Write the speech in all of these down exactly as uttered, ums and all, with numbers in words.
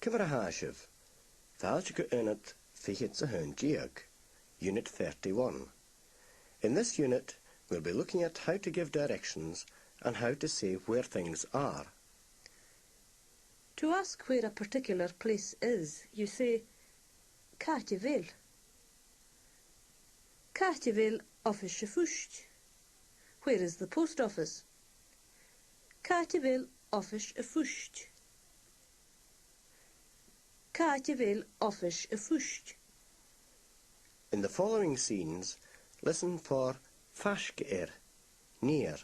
Ciamar a tha sibh? Fàilte gu Aonad fichead 's a h-aon deug, Unit thirty-one. In this unit, we'll be looking at how to give directions and how to say where things are. To ask where a particular place is, you say, "Càit a bheil?" Càit a bheil oifis a' phuist? Where is the post office? Càit a bheil oifis a' phuist? Càit a bheil oifis a' phuist? In the following scenes, listen for faisg air, near,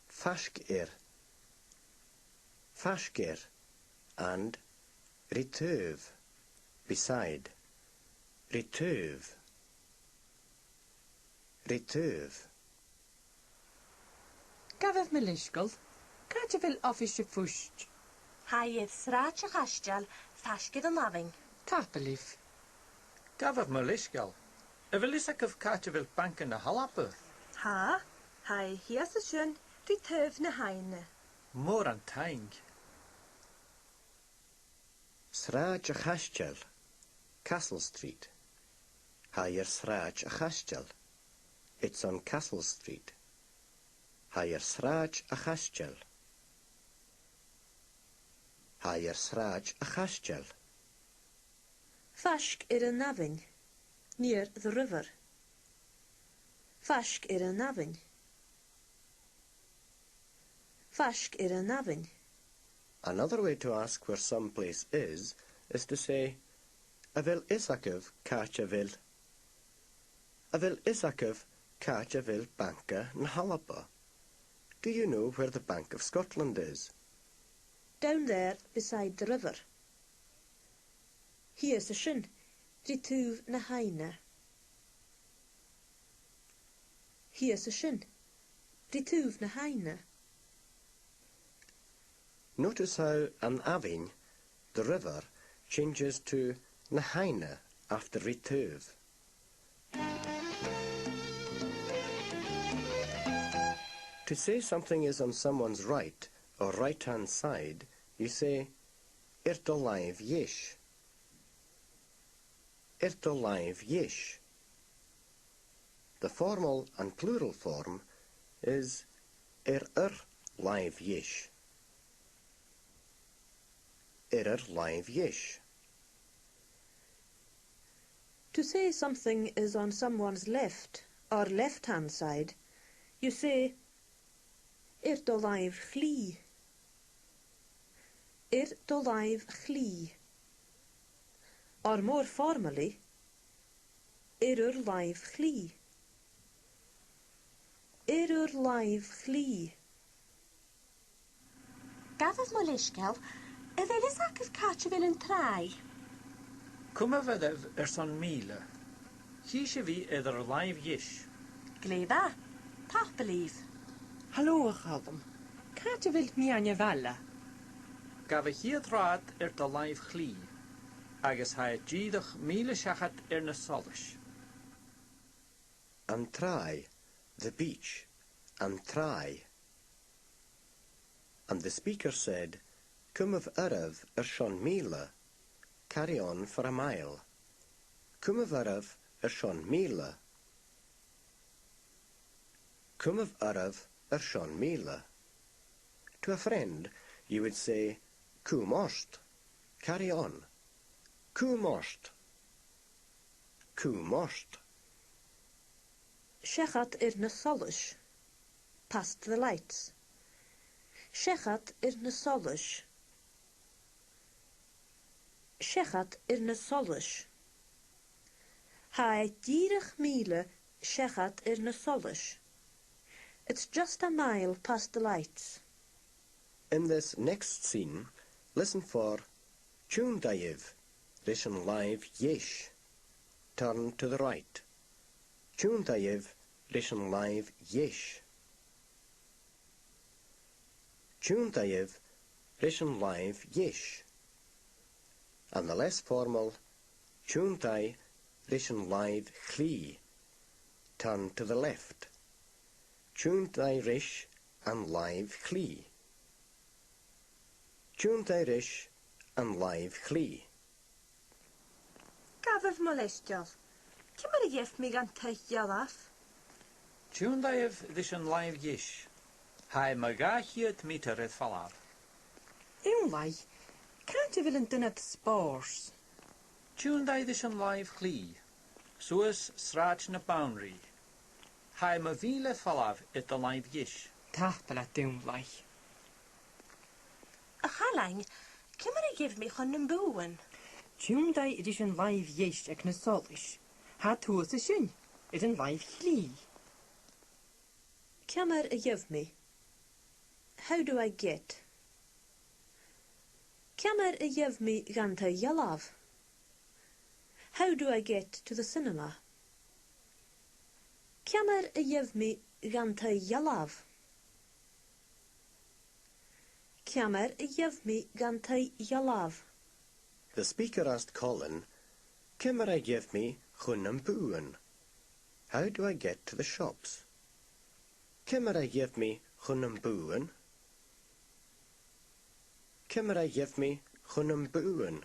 faisg air, faisg air, and ri taobh, beside, ri taobh, ri taobh. Gabhaibh mo leisgeul. Càit a bheil oifis a' phuist? Tha i air Sràid a' Chaisteil, faisg air an abhainn. Tapadh leibh. Gabhaibh mo leisgeul. A bheil fhios agaibh càit a bheil Banca na h-Alba? Tha, tha i shìos an sin, ri taobh na h-aibhne. Mòran taing. Sràid a' Chaisteil, Castle Street. Tha i air Sràid a' Chaisteil. It's on Castle Street. Tha i air Sràid a' Chaisteil. Tha i air Sràid a' Chaisteil. Faisg air an abhainn, near the river. Faisg air an abhainn. Faisg air an abhainn. Another way to ask where some place is, is to say, a bheil fhios agaibh càit a bheil, a bheil fhios agaibh càit a bheil Banca na h-Alba? Do you know where the Bank of Scotland is? Down there beside the river. Shìos an sin, ri taobh na h-aibhne. Shìos an sin, ri taobh na h-aibhne. Notice how an abhainn, the river, changes to na h-aibhne after ri taobh. To say something is on someone's right or right-hand side, you say, air do làimh dheis. Air do làimh dheis. The formal and plural form is air ur làimh dheis. Air ur làimh dheis. To say something is on someone's left or left-hand side, you say, air do làimh chlì. Air do làimh chlì. Or more formally, air ur làimh chlì. Air ur làimh chlì. Gabhaibh mo leisgeul, a bheil fhios agaibh càit a bheil an tràigh? Cumaibh oirbh airson mìle. Chì sibh i air ur làimh dheis. Glè mhath. Tapadh leibh. Halò, a Chaluim. Càit a bheil meadhan a' bhaile? Gabh a' chiad rathad air do làimh chlì, agus tha e dìreach mìle seachad air na solais. An tràigh, the beach, an tràigh. And the speaker said, cumaibh oirbh airson mìle, carry on for a mile. Cumaibh oirbh airson mìle. Cumaibh oirbh airson mìle. To a friend, you would say, cùm ort, carry on. Cùm ort. Cùm ort. Seachad air na solais. Past the lights. Seachad air na solais. Seachad air na solais. Tha e dìreach mìle seachad air na solais. It's just a mile past the lights. In this next scene, listen for tionndaidh oirbh ris an làimh dheis. Turn to the right. Tionndaidh oirbh ris an làimh dheis. Tionndaidh oirbh ris an làimh dheis. And the less formal, tionndaidh ris an làimh chlì. Turn to the left. Tionndaidh ris an làimh chlì. Tionndaidh ris an làimh chlì. Gabhaibh mo leisgeul. Ciamar a gheibh mi dhan taigh-dhealbh? Tionndaidh ris an làimh dheas. Tha e mu dhà cheud meatair air falbh. Ùrlar, càit a bheil an t-ionad spòrs? Tionndaidh ris an làimh chlì. Suas Sràid na Banrigh. Tha e mu mhìle air falbh air do làimh dheas. Tapadh leat, Ùrlar. A Chaluim, ciamar a gheibh mi chun nam bùthan? Tionndaidh ris an làimh dheas aig na solais. Tha e shuas an sin, air an làimh chlì. Ciamar a gheibh mi? How do I get? Ciamar a gheibh mi dhan taigh-dhealbh? How do I get to the cinema? Ciamar a gheibh mi dhan taigh-dhealbh? Ciamar a gheibh mi dhan taigh-dhealbh? The speaker asked Colin, "Ciamar a gheibh mi chun nam bùthan?" How do I get to the shops? Ciamar a gheibh mi chun nam bùthan? Ciamar a gheibh mi chun nam bùthan?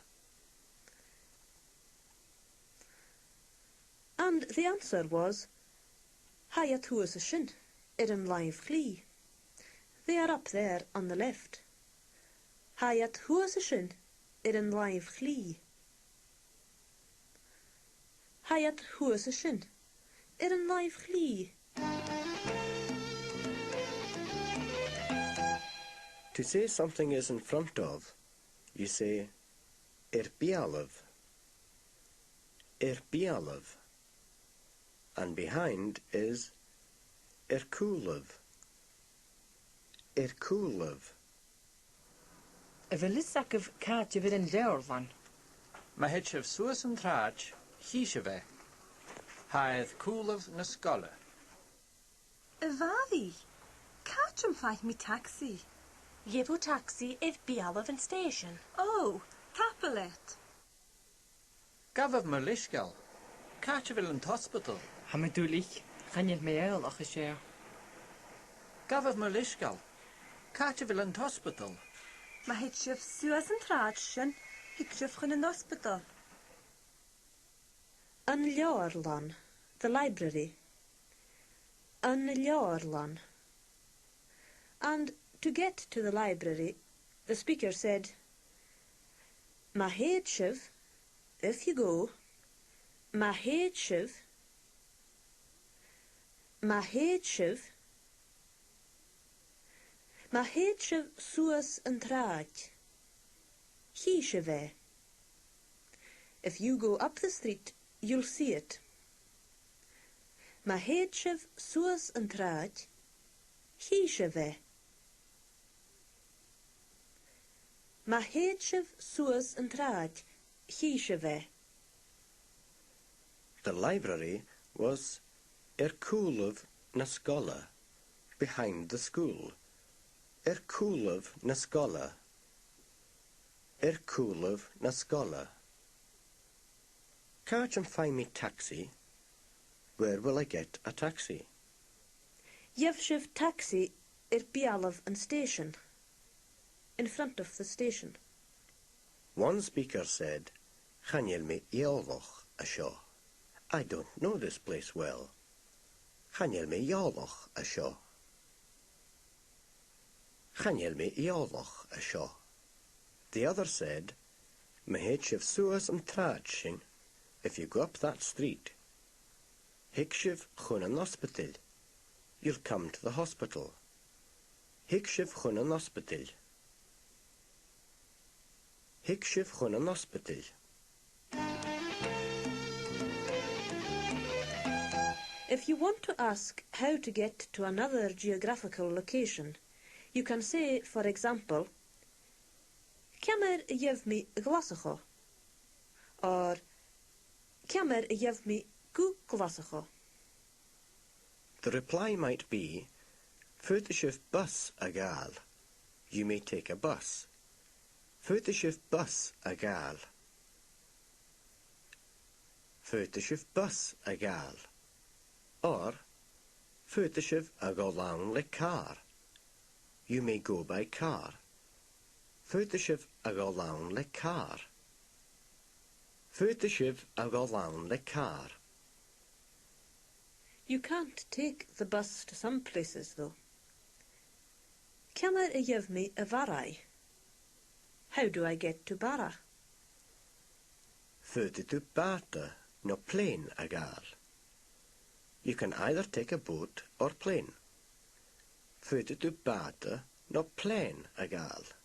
And the answer was, tha iad shuas an sin, air an làimh chlì. They are up there on the left. Tha iad shuas an sin, air an làimh chlì. Tha iad shuas an sin, air an làimh chlì. To say something is in front of, you say, air beulaibh. Air beulaibh. And behind is air cùlaibh. Air cùlaibh. A bheil fhios agaibh càit a bheil an leabharlann? Ma thèid sibh suas an t-sràid, chì sibh e. Tha e air cùlaibh na sgoile. A Mhàiri, càit am faigh mi tagsaidh? Gheibh thu tagsaidh air beulaibh an stèisein. Ò, tapadh leat. Gabhaibh mo leisgeul. Càit a bheil an t-ospadal? Tha mi duilich, chan eil mi eòlach an seo. Gabhaibh mo leisgeul. Càit a bheil an t-ospadal? Ma thèid sibh suas an t-sràid sin, thig sibh chun an ospadal. An leabharlann, the library. An leabharlann. And to get to the library, the speaker said, ma thèid sibh, if you go, ma thèid sibh, ma thèid sibh, ma thèid sibh suas an t-sràid, chì sibh e. If you go up the street, you'll see it. Ma thèid sibh suas an t-sràid, chì sibh e. Ma thèid sibh suas an t-sràid, chì sibh e. The library was air cùlaibh na sgoile, behind the school. Air cùlaibh na sgoile. Air cùlaibh na sgoile. Càit am faigh mi tagsaidh? Where will I get a taxi? Gheibh sibh tagsaidh air beulaibh an stèisein. In front of the station. One speaker said, chan eil mi eòlach an seo. I don't know this place well. Chan eil mi eòlach an seo. Chan eil mi eòlach an seo. The other said, ma thèid sibh suas an t-sràid sin, if you go up that street, thig sibh chun an ospadail. You'll come to the hospital. Thig sibh chun an ospadail. Thig sibh chun an ospadail. If you want to ask how to get to another geographical location, you can say, for example, ciamar a gheibh mi a Ghlaschu? Or, ciamar a gheibh mi gu Glaschu? The reply might be, faodaidh sibh bus a ghabhail. You may take a bus. Faodaidh sibh bus a ghabhail. Faodaidh sibh bus a ghabhail. Or, faodaidh sibh a dhol ann le càr. You may go by car. Faodaidh sibh a dhol ann le càr. Faodaidh sibh a dhol ann le càr. You can't take the bus to some places, though. Ciamar a gheibh mi a Bharraigh? How do I get to Barra? Faodaidh tu bàta no plèan a ghabhail. You can either take a boat or plane. Faodaidh tu bàta no plèan a ghabhail.